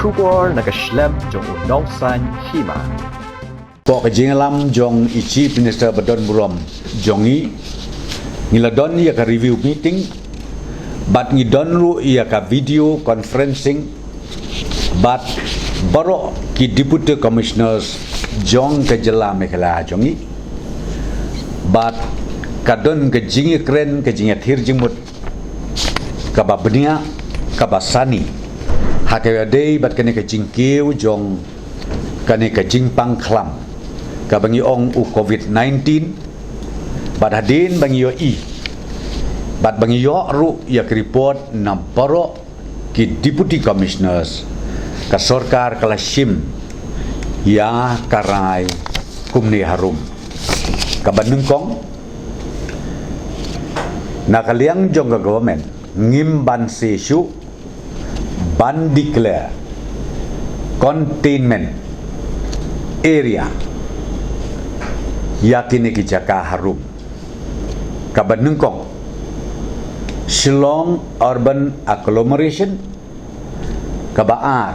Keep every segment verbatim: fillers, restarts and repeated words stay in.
Khubor na ka shlem jong u Nongsaiñ Hima. Hapoh ka jingïalam jong i Chief Minister ba don burom jong i, ngi la don ïa ka review meeting bad ngi don ruh ïa ka video conferencing bad baroh ki Deputy Commissioners jong ka jylla Meghalaya jong i. Bad ka don ka jingïakren, ka jingïathir jingmut kaba bniah, kaba sani ha ka ïadei bad kane ka jingkiew jong kane ka jingpang khlam kaba ngi ong u covid nineteen. Bad hadien ba ngi ïohi bad ba ngi ïoh ruh ïa ka report na baroh ki Deputy Commissioners, ka sorkar ka la shim ïa ka rai kumne harum. Kaba nyngkong, na ka liang jong ka government ngim banse shuh ban declare containment area ïa kine ki jaka harum. Kaba nyngkong, Shillong Urban Agglomeration, kaba ar,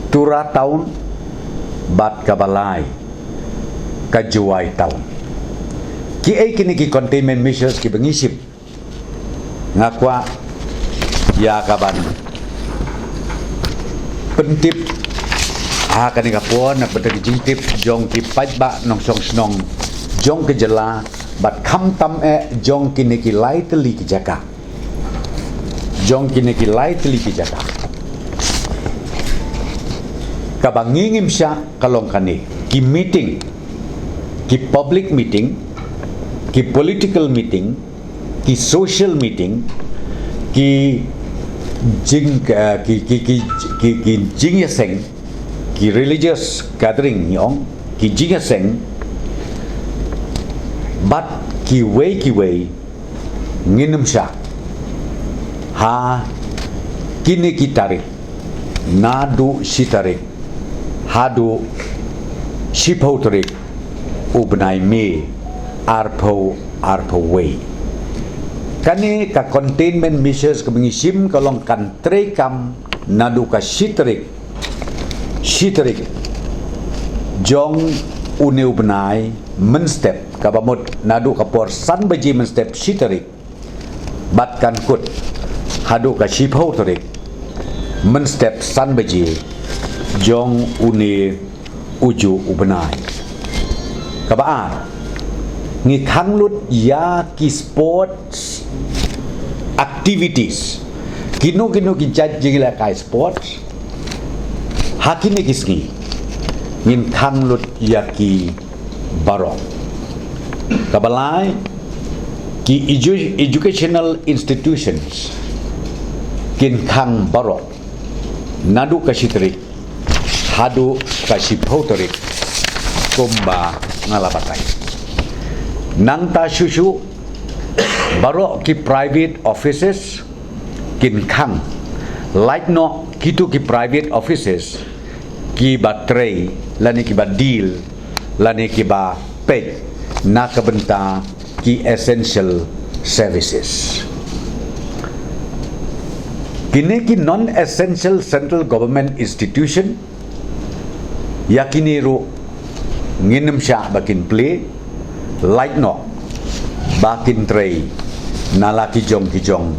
Tura Town, bad kaba lai, ka Jowai Town. Kiei kine ki containment measures kiba ngi shim? Nga kwah ïa ka ban pyntip ha kane ka por na ka bynta ka jingtip jong ki paidbah nongshong shnong jong ka jylla bad khamtam eh jong kine ki lai tylli ki jaka. Jong kine ki lai tylli ki jaka, kaba ngi ngim shah ka long kane: ki meeting, ki public meeting, ki political meeting, ki social meeting, ki jing, eh, ki, ki, ki, ki, ki jingïaseng, ki religious gathering ngi ong, ki jingïaseng, bad kiwei kiwei ngin ym shah ha kine ki tarik, naduh shi tarik haduh shiphew tarik u bnai May arphew arphew wei. Kane ka containment measures kaba ngi shim ka long kan treikam naduh ka shi tarik, shi tarik jong une u bnai mynstep, kaba mut naduh ka por san baje mynstep shi tarik bad kan kut haduh ka shiphew tarik mynstep san baje jong une uju u bnai. Kaba ar, ngi khang lut ïa ki sports activities, kino kino ki jait jingïalehkai sports ha kine ki sngi, ngin khang lut ïa ki baroh. Kaba lai, ki edu-, educational institutions kin khang baroh naduh ka shi tarik haduh ka shiphew tarik kumba nga la batai. Nangta shuh shuh, baroh ki private offices kin khang, lait noh kito ki private offices kiba trei lane kiba deal lane kiba peit na ka bynta ki essential services. Kine ki non essential central government institution, ïa kine ruh ngin ym shah ba kin plie, lait noh ba kin trei na la ki jong ki jong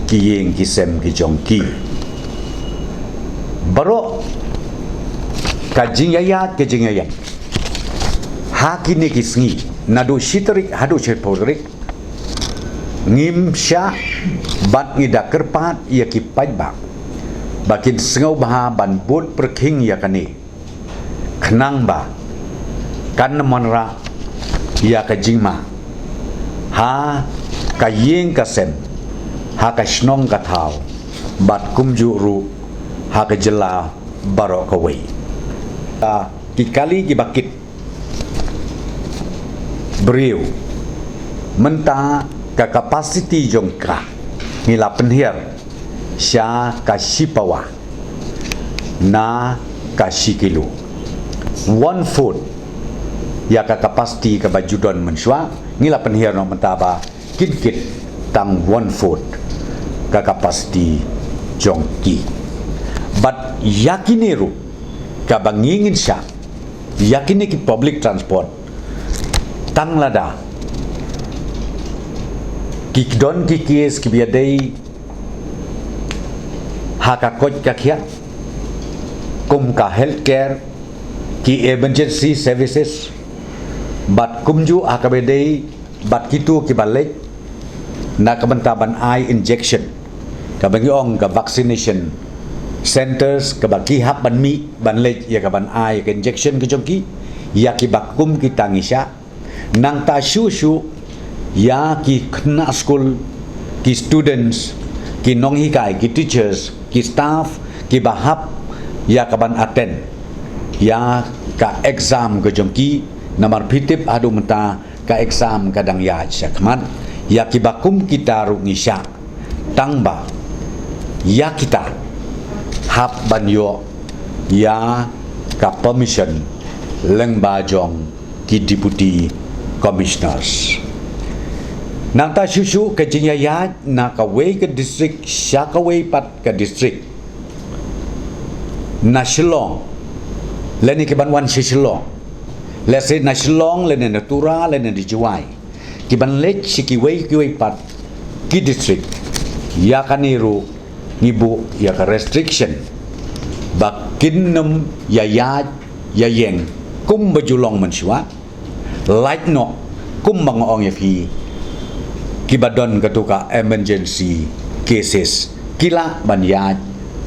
ki ïing ki sem ki jong ki. Baroh ka jingïaid ka jingïaid ha kine ki sngi, naduh shi tarik haduh shiphew tarik, ngim shah bad ngi da kyrpad ïa ki paidbah ba kin sngewbha ban bud pyrkhing ïa kane, khnang ba kan ym wanrah ïa ka jingma ha ka ïing ka sem, ha ka shnong ka thaw, bad kumjuh ruh ha ka jylla baroh kawei. Ah, ki kali kiba kit briew, mynta ka capacity jong ka ngi la pynhiar sha ka shi pawa na ka shi kilo. One fourth ïa ka capacity kaba ju don mynshuwa, ngi la pynhiar noh mynta ba kin kit tang one fourth ka capacity jong ki. Bad ïa kine ruh, kaba ngi ngin shah ïa kine ki public transport, tang lada ki don ki case kiba ïadei ha ka koit ka khiah, kum ka healthcare, ki emergency services, bad kumjuh ha kaba ïadei bad kito kiba leit na ka bynta ban ai injection, kaba ngi ong ka vaccination centres, kaba ki hap ban mih ban leit ïa ka ban ai ka injection ka jong ki ïa kiba kum kita ngi shah. Nangta shuh shuh ïa ki khynnah skul, ki students, ki nonghikai, ki teachers, ki staff kiba hap ïa ka ban attend ïa ka exam ka jong ki, namar phi tip haduh mynta ka exam ka dang ïaid shakhmat. Ïa kiba kum kita ruh ngi shah, tang ba ïa kita hap ban ïoh ïa ka permission lyngba jong ki Deputy Commissioners. Nangta shuh shuh ka jingïaïaid na kawei ka district sha kawei pat ka district, na Shillong lane kiban wan sha Shillong, lehse na Shillong lane na Tura lane na Jowai, kiban leit sha kiwei kiwei pat ki district, ïa kane ruh ngi buh ïa ka restriction ba kin nym ïaïaid ïaïeng kumba ju long mynshuwa. Lait noh, kumba nga ong ïa phi, kiba don kato ka emergency cases ki lah ban ïaid,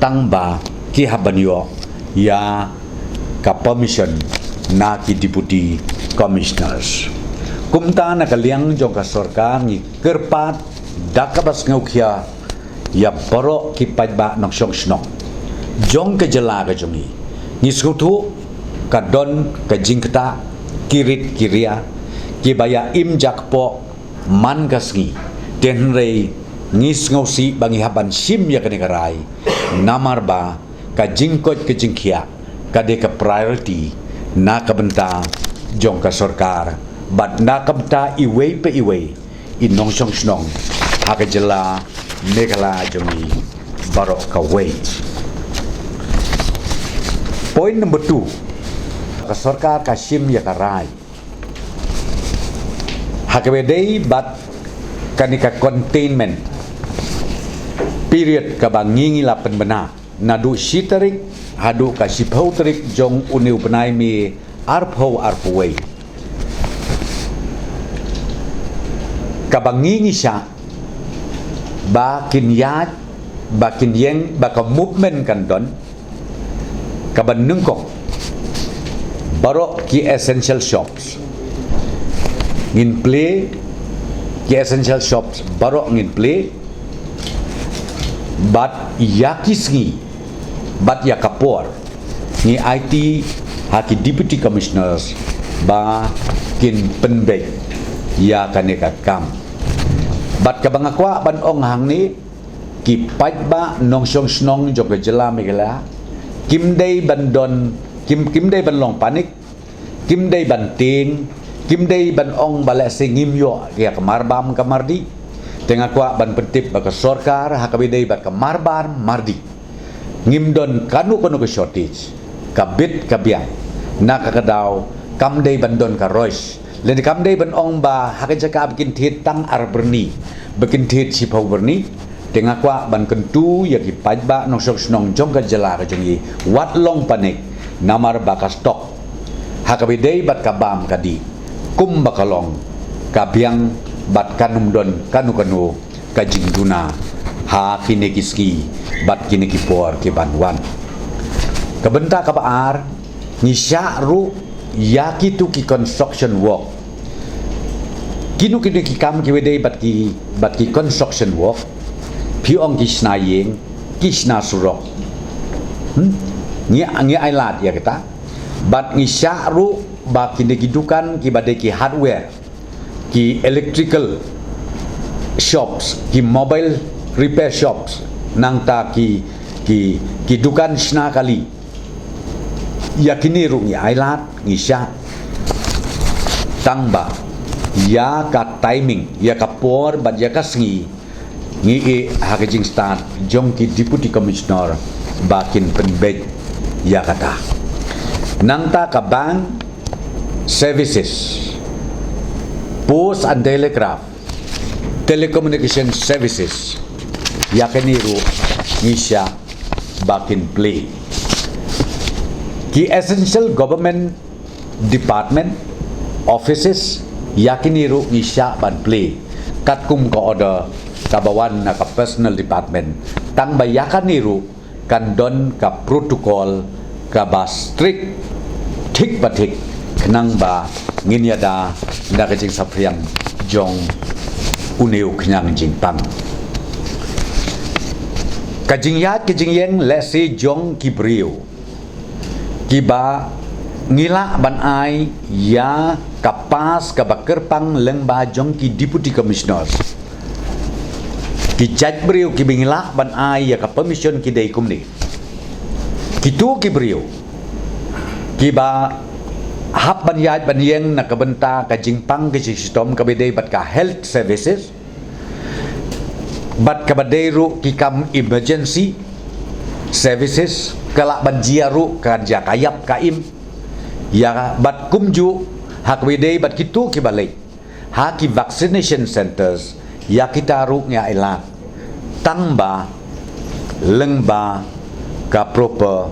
tang ba ki hap ban ïoh ïa ka permission na ki Deputy Commissioners. Kumta na ka liang jong ka sorkar ngi kyrpad da kaba sngewkhia ïa baroh ki paidbah nongshong shnong jong ka jylla ka jong ngi. Ngi sngewthuh ka don ka jingktah, ki rit ki ria kiba ïa im jakpoh man ka sngi, te hynrei ngi sngewsih ba ngi hap ban shim ïa kane ka rai, namar ba ka jingkoit ka jingkhiah ka dei ka priority na ka bynta jong ka sorkar bad na ka bynta iwei pa iwei i nongshong shnong ha ka jylla Meghalaya jong ngi baroh kawei. Point number two, ka sorkar ka shim ïa ka rai ha kaba ïadei bad kane ka containment period kaba ngi ngi la pynbna naduh shi tarik haduh ka shiphew tarik jong une u bnai May arphew arphew wei. Kaba ngi ngi shah ba kin ïaid, ba kin ïeng, ba ka movement kan don, kaba nyngkong baroh ki essential shops ngin plie, ki essential shops baroh ngin plie. Bad ïa ki sngi bad ïa ka por ngi aiti ha ki Deputy Commissioners ba kin pynbeit ïa kane ka kam. Bad kaba nga kwah ban ong hangne, ki paidbah nongshong shnong jong ka jylla Meghalaya kim dei ban don, kim, kim dei ban long panic, kim dei ban tieng, kim dei ban ong ba lehse ngim ïoh ïa ka marbam ka mardih. Te nga kwah ban pyntip ba ka sorkar ha kaba ïadei bad ka marbam mardih ngim don kano kano ka shortage, ka bit ka biang. Na kata ka daw kam dei ban don ka rush, lane kam dei ban ong ba ha ka jaka ba kin thied tang ar byrni ba kin thied shiphew byrni. Te nga kwah ban kyntu ïa ki paidbah nongshong shnong jong ka jylla ka jong ngi, wat long panic, namar ba ka stock ha kaba ïadei bad ka bam ka dih, kumba ka long, ka biang bad kan ym don kano kano ka jingduna ha kine ki sngi bad kine ki por ki ban wan. Ka bynta kaba ar, ngi shah ruh ïa kito ki construction work. Kino kino ki kam kiba ïadei bad ki, bad ki construction work, phi ong ki shna ïing, ki shna surok, hmm? Ngi, ngi ailad ïa kata. Bad ngi shah ruh ba kine ki dukan kiba dei ki hardware, ki electrical shops, ki mobile repair shops, nangta ki, ki, ki dukan shna kali, ïa kine ruh ngi ailad, ngi shah, tang ba ïa ka timing, ïa ka por bad ïa ka sngi ngi ïeh ha ka jingstad jong ki Deputy Commissioner ba kin pynbeit ïa kata. Nangta ka bank services, post and telegraph, telecommunication services, ïa kane ruh ngi shah ba kin plie. Ki essential government department, offices, ïa kine ruh ngi shah ban plie katkum ka order kaba wan na ka personal department, tang ba ïa kane ruh kan don ka protocol kaba strict thik ba thik, khnang ba ngin ïada da ka jingsaphriang jong une u khñiang jingpang. Ka jingïaid ka jingïeng lehse jong ki briew kiba ngi lah ban ai ïa ka pass kaba kyrpang lyngba jong ki deputy commissioners. Ki jait briew kiba ngi lah ban ai ïa ka permission ki dei kumne. Kitu ki briew kiba hap ban ïaid ban ïeng na ka bynta ka jingpang ka jingshitom kaba dei bad ka health services, bad kaba dei ruh ki kam emergency services, ka lah ban jia ruh ka jia ka ïap ka im. Ïa bad kumjuh ha kaba dei bad kitu kiba leit ha ki vaccination centers, ïa kita ruh ngi ai lad tang ba lyngba ka proper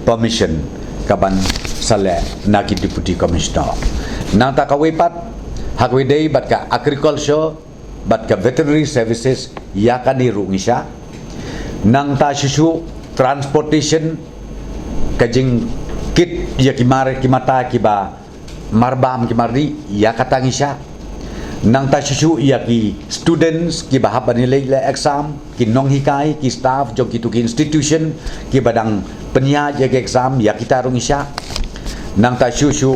permission kaban sa leh na ki deputy commissioner. Nangta kawei pat ha kaba dei bad ka agriculture bad ka veterinary services, ïa kane ruh ngi shah. Nangta shuh shuh transportation, ka jingkit ïa ki mar ki mata kiba marbam ki mardih, ïa kata ngi shah. Nangta shuh shuh ïa ki students kiba hap ban leit leh exam, ki nonghikai, ki staff jong kitu ki institution kiba dang pynïaid ïa ki exam, ïa kita ruh ngi shah. Nangta shuh shuh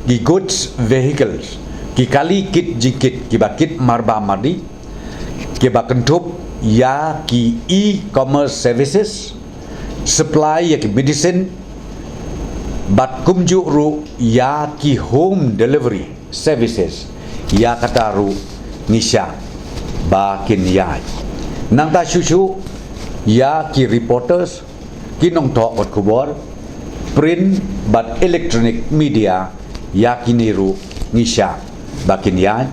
ki goods vehicles, ki kali kit jingkit kiba kit marbam mardih, kiba kynthup ïa ki e-commerce services, supply ïa ki medicine, bad kumjuh ruh ïa ki home delivery services, ïa kata ruh ngi shah ba kin ïaid. Nangta shuh shuh ïa ki reporters, ki nongthoh kot khubor, print bad electronic media, ïa kine ruh ngi shah ba kin ïaid.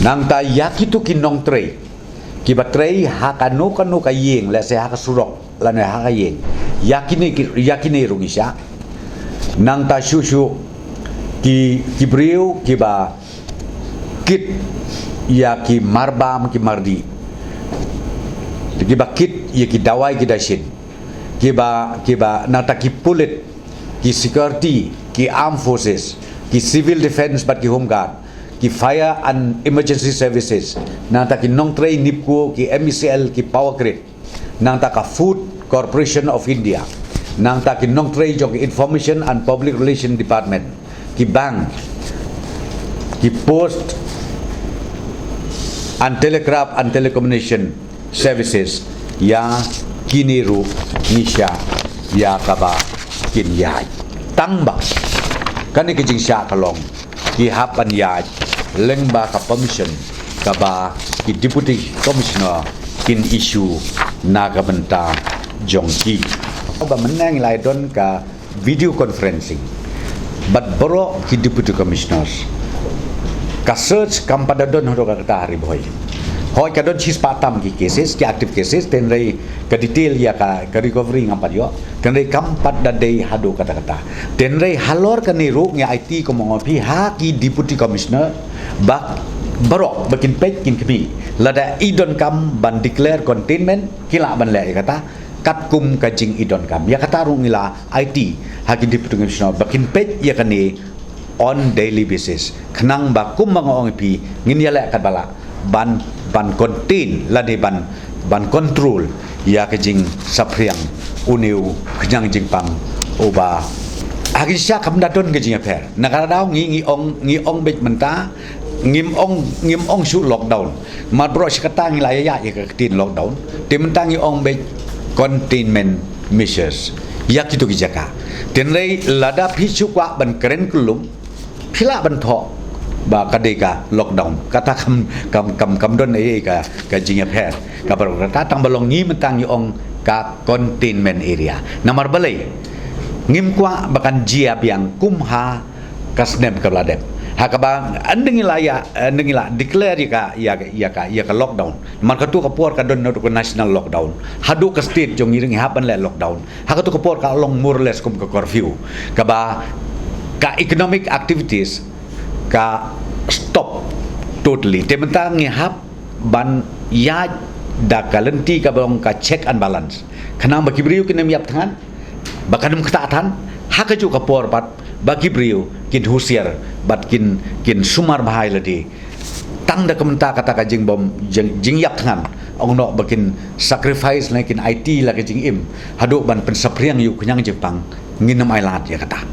Nangta ïa kitu ki nongtrei kiba trei ha kano kano ka ïing, lehse ha ka surok lane ha ka ïing, ïa kine ki, ïa kine ruh ngi shah. Nangta shuh shuh ki, ki briew kiba kit ïa ki marbam ki mardih, kiba kit ïa ki dawai ki dashin, kiba, kiba nangta ki pulit, ki security, ki armed forces, ki civil defence bad ki home guard, ki fire and emergency services, nangta ki nongtrei NEEPCO, ki M E C L, ki power grid, nangta ka Food Corporation of India, nangta ki nongtrei jong ki Information and Public Relation Department, ki bank, ki post and telegraph and telecommunication services, ïa kine ruh ngi shah ïa kaba kin ïaid. Tang ba kane ka jingshah ka long ki hap ban ïaid lyngba ka permission kaba ki deputy commissioner kin issue na ka bynta jong ki. Ba mynne ngi la don ka video conferencing bad baroh ki deputy commissioners. Ka search kam pat da don haduh katta ha Ri Bhoi. Hooid ka don shispah tam ki cases, ki active cases, hynrei ka detail ïa ka, ka recovery ngam pat ïoh. Hynrei kam pat da dei haduh katta katta. Hynrei halor kane ruh ngi aiti, kum nga ong ïa phi, ha ki deputy commissioner, ba baroh ba kin peit kin khmih, lada i donkam ban declare containment, ki lah ban leh ïa kata katkum ka jingïadon kam. Ïa kata ruh ngi la aiti ha ki deputy commissioner ba kin peit ïa kane on daily basis, khnang ba kum ba nga ong ïa phi, ngin ïaleh katba lah ban, ban contain lane ban, ban control ïa ka jingsaphriang une u khñiang jingpang uba ha ki sha kam da don ka jingïapher. Na kata ka daw ngi, ngi ong, ngi ong beit mynta, ngim ong, ngim ong shuh lockdown. Namar baroh shi katta ngi la ïa ïa ïa ka ktien lockdown, te mynta ngi ong beit containment measures ïa kito ki jaka. Hynrei lada phi shu kwah ban kren kyllum, phi lah ban thoh Ba ka dei ka lockdown. Kata kam, kam, kam, kam don ei ei ka, ka jingïapher. Ka baroh kata tang ba long ngi mynta ngi ong ka containment area. Namar balei? Ngim kwah ba kan jia biang kum ha ka snem kaba la dep. Ha kaba ynda ngi la ïa, ynda ngi la declare ïa ka, ïa, ïa ka, ïa ka lockdown. Namar katu ka por ka don naduh ka national lockdown haduh ka state jong ngi ruh ngi hap ban leh lockdown. Ha katu ka por ka long more or less kum ka curfew. Kaba ka economic activities ka stop totally. Te mynta ngi hap ban ïaid da ka lynti kaba long ka check and balance. Khnang ba ki briew kin ym ïap thngan, ba kan ym ktah than, ha kajuh ka por pat ba ki briew kin husiar bad kin, kin sumar bha ïa lade. Tang da ka mynta kata ka jingbym, jing, jingïap thngan, ong noh ba kin sacrifice lane kin aiti la ka jingim haduh ban pynsaphriang ïa u khñiang jingpang, ngin ym ailad ïa kata.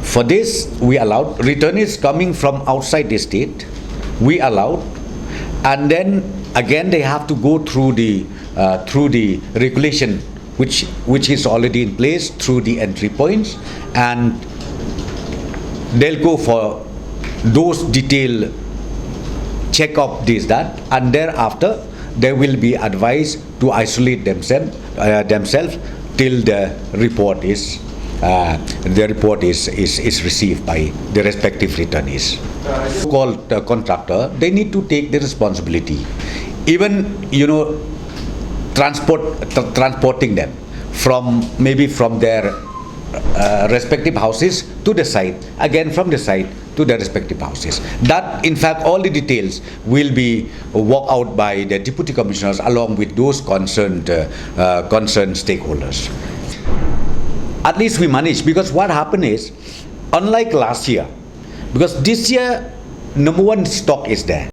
For this, we allowed returnees coming from outside the state. We allowed, and then again they have to go through the, uh, through the regulation which, which is already in place through the entry points, and they'll go for those detailed check up, this, that, and thereafter they will be advised to isolate themselves, uh, themselves till the report is, uh, the report is, is, is received by the respective returnees. Called, uh, contractor, they need to take the responsibility. Even, you know, transport, tr- transporting them from, maybe from their, uh, respective houses to the site, again from the site to their respective houses. That, in fact, all the details will be worked out by the deputy commissioners along with those concerned, uh, uh, concerned stakeholders. At least we manage, because what happened is, unlike last year, because this year, number one, stock is there.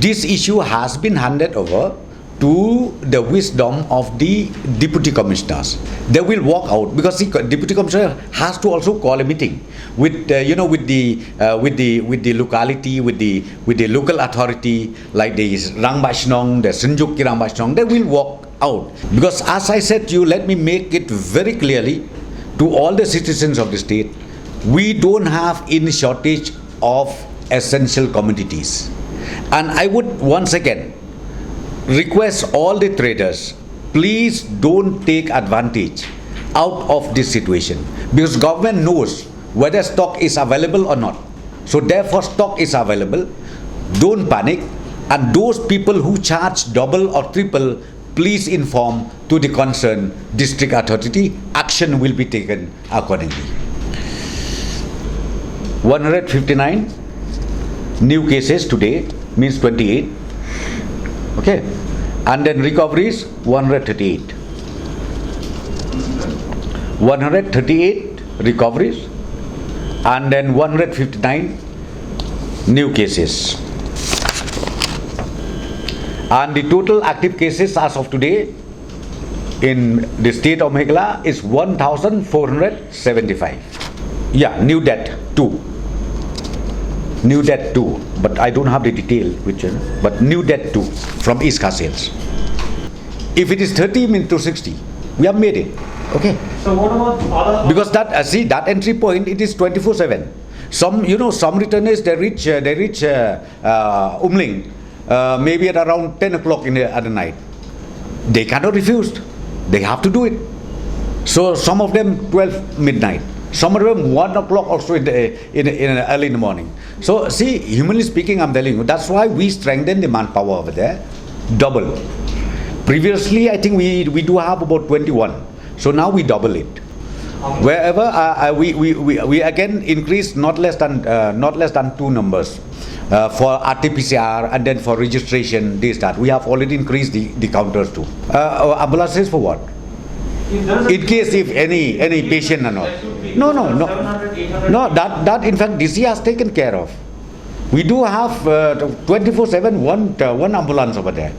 This issue has been handed over to the wisdom of the deputy commissioners. They will work out, because the co- deputy commissioner has to also call a meeting with, uh, you know, with the, uh, with the, with the locality, with the, with the local authority, like the Rangbah Shnong, the Synjuk ki Rangbah Shnong. They will work out, because as I said to you, let me make it very clearly to all the citizens of the state, we don't have any shortage of essential commodities. And I would once again request all the traders, please don't take advantage out of this situation, because government knows whether stock is available or not. So therefore, stock is available. Don't panic. And those people who charge double or triple, please inform to the concerned district authority. Action will be taken accordingly. one hundred fifty-nine new cases today, means twenty-eight. Okay. And then recoveries, one hundred thirty-eight. one hundred thirty-eight recoveries, and then one hundred fifty-nine new cases. And the total active cases as of today in the state of Meghalaya is one thousand four hundred seventy-five. Yeah, new death, two. New death, two. But I don't have the detail, which, uh, but new death, two from East Khasi Hills. If it is thirty, means two sixty. We have made it. Okay. So what about other? Because that, uh, see, that entry point, it is twenty-four seven. Some, you know, some returnees, they reach, uh, they reach, uh, uh, Umling, uh, maybe at around ten o'clock in the, at the night. They cannot refuse. They have to do it. So some of them twelve midnight. Some of them one o'clock also in the, in, in the early in the morning. So see, humanly speaking, I'm telling you, that's why we strengthen the manpower over there, double. Previously, I think we, we do have about twenty-one. So now we double it. Wherever, uh, uh, we, we, we, we again increase not less than, uh, not less than two numbers, uh, for R T P C R and then for registration, this, that. We have already increased the, the counters too. Uh, uh, ambulances for what? In case if any, any patient or not. No, no, no. No, that, that in fact D C has taken care of. We do have, uh, twenty-four seven, one, uh, one ambulance over there.